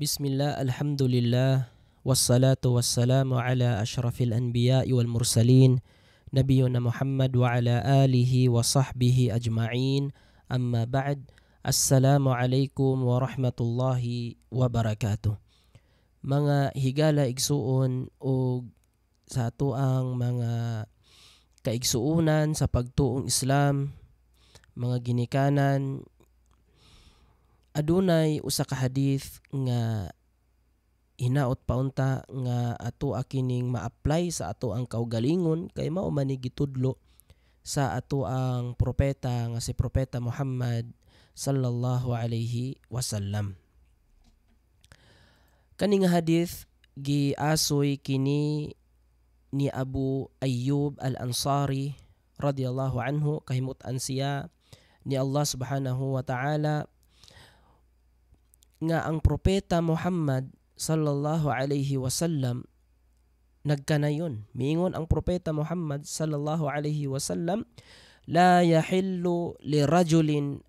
Bismillah, alhamdulillah, wassalatu wassalamu ala ashrafil anbiya'i wal mursalin, nabiyuna Muhammad wa ala alihi wa sahbihi ajma'in, amma ba'd. Assalamu alaikum wa rahmatullahi wa barakatuh. Mga higala igsuon og sa atoang mga kaigsuonan sa pagtuong Islam, mga ginikanan, adunay usa ka hadith nga hinaot paunta nga ato kining ma-apply sa ato ang kaugalingon kay mao man ni gitudlo sa ato ang propeta nga si Propeta Muhammad sallallahu alaihi wasallam. Kani nga hadith giasoy kini ni Abu Ayyub Al-Ansari radhiyallahu anhu, kahimut-an siya ni Allah subhanahu wa ta'ala, nga ang Propeta Muhammad sallallahu alaihi wasallam nagkanayon. Miingon ang Propeta Muhammad sallallahu alaihi wasallam, "La yahillu li rajulin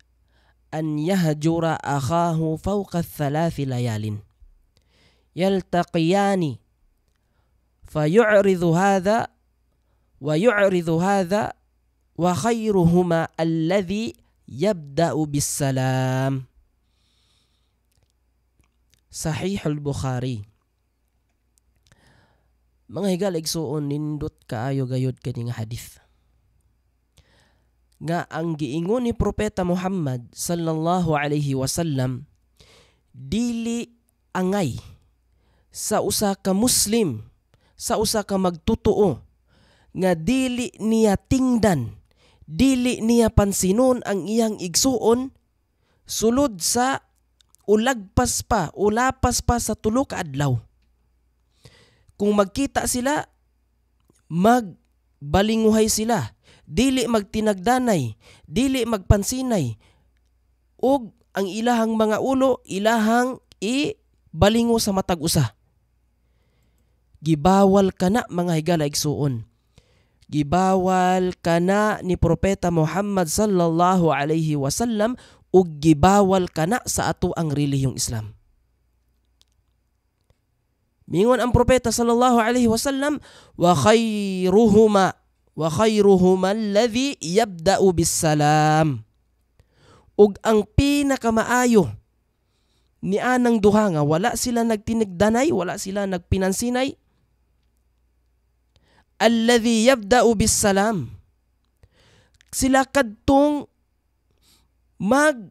an yahjura akhahu fawqa thalathi layalin yaltaqiyani fayu'ridu hadha wa yu'ridu hadha wa khayruhuma alladhi yabda'u bis-salam." Sahih al-Bukhari. Mga higala igsuon, nindot kaayo gayod kini nga hadith. Nga ang giingon ni Propeta Muhammad sallallahu alaihi wasallam, dili angay sa usa ka Muslim, sa usa ka magtotoo nga dili niya tingdan, dili niya pansinon ang iyang igsuon sulod sa ulagpas pa, ulapas pa sa 3 ka adlaw. Kung magkita sila, magbalinguhay sila, dili magtinagdanay, dili magpansinay, ug ang ilahang mga ulo, ilahang ibalingo sa matag usa. Gibawal kana, mga higala igsuon. Gibawal kana ni Propeta Muhammad sallallahu alaihi wasallam ug gibawal kana sa ato ang relihiyong Islam. Mingon ang Propeta sallallahu alaihi wasallam, wa khayruhuma alladhi yabda'u bis-salam." Ug ang pinakamaayo ni anang duha nga wala sila nagtinigdanay, wala sila nagpinansinay, alladhi yabda'u bis-salam, sila kadtong mag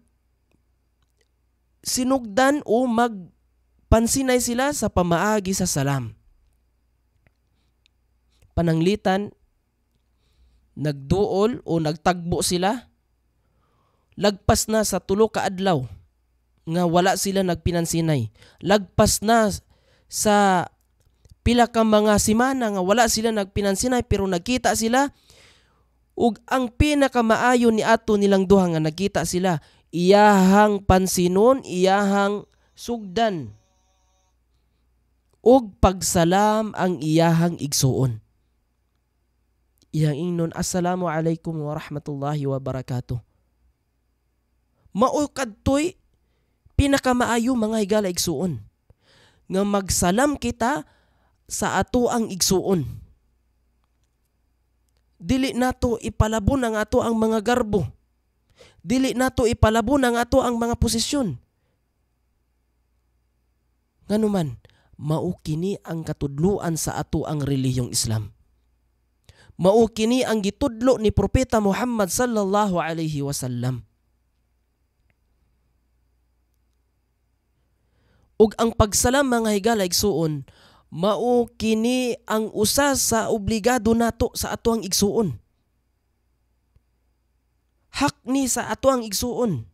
sinugdan o magpansinay sila sa pamaagi sa salam. Pananglitan, nagduol o nagtagbo sila, lagpas na sa 3 ka adlaw nga wala sila nagpinansinay. Lagpas na sa pila ka mga semana nga wala sila nagpinansinay, pero nagkita sila, ug ang pinakamaayo ni ato nilang duha nga nagkita sila, iyahang pansinon, iyahang sugdan ug pagsalam ang iyahang igsuon. Iyang ingnon, "Assalamu alaikum wa rahmatullahi wa barakatuh." Mao kadtoy pinakamaayo, mga higala igsuon, nga magsalam kita sa ato ang igsuon. Dili nato ipalabon ang ato ang mga garbo. Dili nato ipalabon ang ato ang mga posisyon. Nganuman, mao kini ang katudluan sa ato ang relihiyong Islam. Mao kini ang gitudlo ni Propeta Muhammad sallallahu alaihi wasallam. Ug ang pagsalam, mga higala igsuon, mao kini ang usa sa obligado nato sa ato ang igsuon. Hak ni sa ato ang igsuon.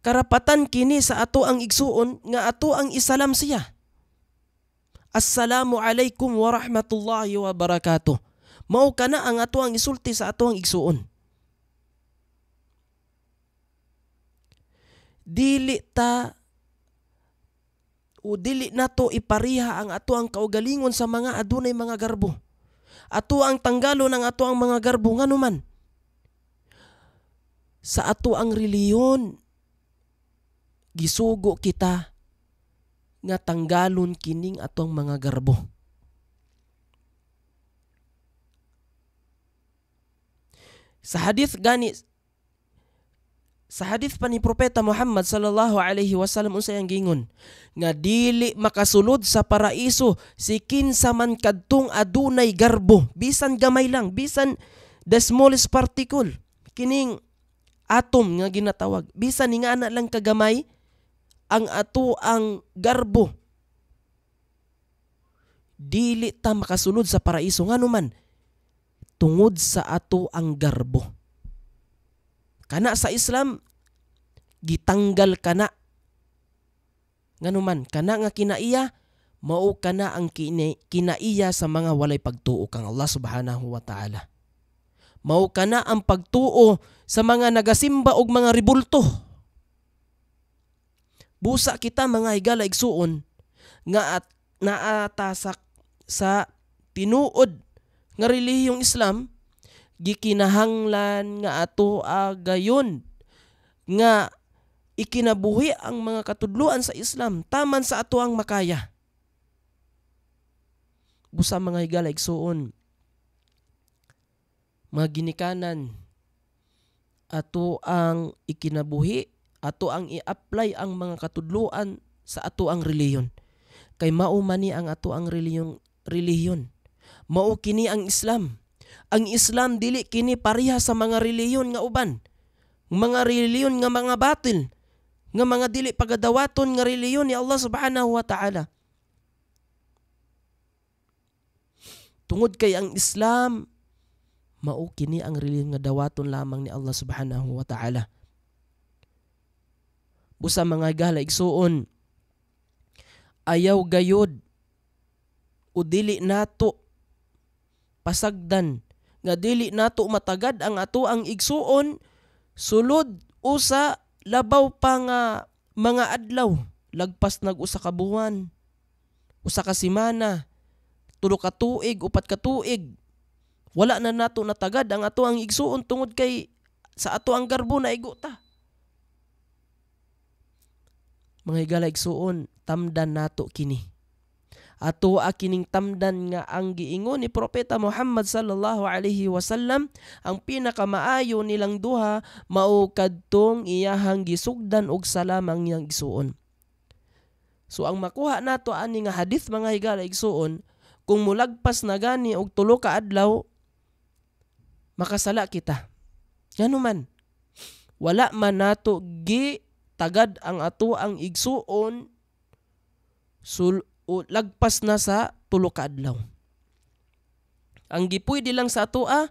Karapatan kini sa ato ang igsuon nga ato ang isalam siya. "Assalamu alaikum wa rahmatullahi wa barakatuh." Mao kana ang ato ang isulti sa ato ang igsuon. Dili ta o dili nato ipariha ang ato ang kaugalingon sa mga adunay mga garbo. Ato ang tanggalon ang ato ang mga garbo nganuman sa ato ang relihiyon gisugo kita nga tanggalon kining atong mga garbo. Sa hadith gani, sa hadith pa ni Propeta Muhammad sallallahu alaihi wasallam, unsay ang gingon? Nga dili makasulod sa paraiso si kinsa man kadtong adunay garbo, bisan gamay lang, bisan the smallest particle, kining atom nga ginatawag, bisan ingana lang kagamay ang ato ang garbo, dili ta makasulod sa paraiso. Ngano man? Tungod sa ato ang garbo. Kana sa Islam, gitanggal kana. Ngano man, kana nga kinaiya, mao kana ang kinaiya sa mga walay pagtuo kang Allah subhanahu wa ta'ala. Mao kana ang pagtuo sa mga nagasimba og mga ribulto. Busa kita mga higala igsuon nga at naatasak sa tinuod nga relihiyong Islam, gikinahanglan nga ato gayon nga ikinabuhi ang mga katudloan sa Islam taman sa ato ang makaya. Busa mga higala igsuon, mga ginikanan, ato ang ikinabuhi, ato ang i-apply ang mga katudloan sa ato ang relihiyon. Kay mao man ni ang ato ang relihiyon. Mao kini ang Islam. Ang Islam dili kini pareha sa mga relihiyon nga uban. Mga relihiyon nga mga batil, nga mga dili pagadawaton nga relihiyon ni Allah subhanahu wa ta'ala. Tungod kay ang Islam mao kini ang relihiyon nga dawaton lamang ni Allah subhanahu wa ta'ala. Busa mga higala igsuon, ayaw gayod o dili nato pasagdan nga dili nato matagad ang ato ang igsuon sulod usa labaw pa nga mga adlaw, lagpas nag usa ka buwan, usa ka semana, tulo ka tuig, upat ka tuig, wala na nato natagad ang ato ang igsuon tungod kay sa ato ang garbo na igo ta. Mga higala igsuon, tamdan nato kini. Ato kining tamdan nga ang giingon ni Propeta Muhammad sallallahu alaihi wasallam, ang pinakamaayo nilang duha mao kadtong iyahang gisugdan og salamang iyang igsuon. So ang makuha nato ani nga hadith mga higala igsuon, kung mulagpas na gani og tulo ka adlaw, makasala kita. Ngano man, wala man nato gi tagad ang ato ang igsuon o lagpas na sa tulo ka adlaw. Ang gipwede lang sa atoa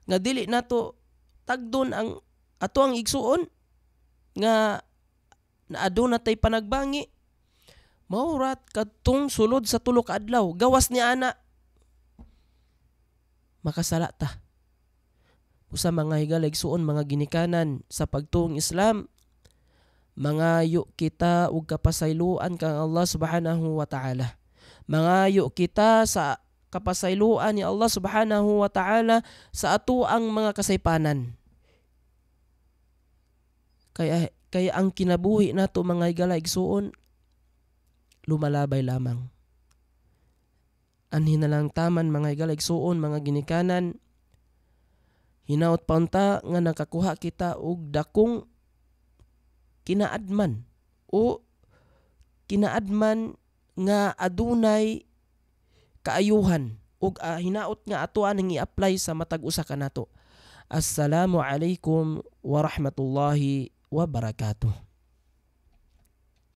nga dili nato tagdon ang ato ang igsuon nga naaduna tay panagbangi, maurat kadtong sulod sa tulo ka adlaw, gawas ni ana makasala ta. Usa mga higala igsuon, mga ginikanan sa pagtuong Islam, mangayo kita og kapasayloan kang Allah subhanahu wa ta'ala. Mangayo kita sa kapasayloan ni Allah subhanahu wa ta'ala sa ato ang mga kasaypanan. Kaya ang kinabuhi nato mga higala igsuon, lumalabay lamang. Anhin na lang taman mga higala igsuon, mga ginikanan, hinaot paunta nga nakakuha kita og dakong kinaadman o kinaadman nga adunay kaayuhan ug hinaot nga ato ang i-apply sa matag usa kanato. Assalamu alaikum warahmatullahi wabarakatuh.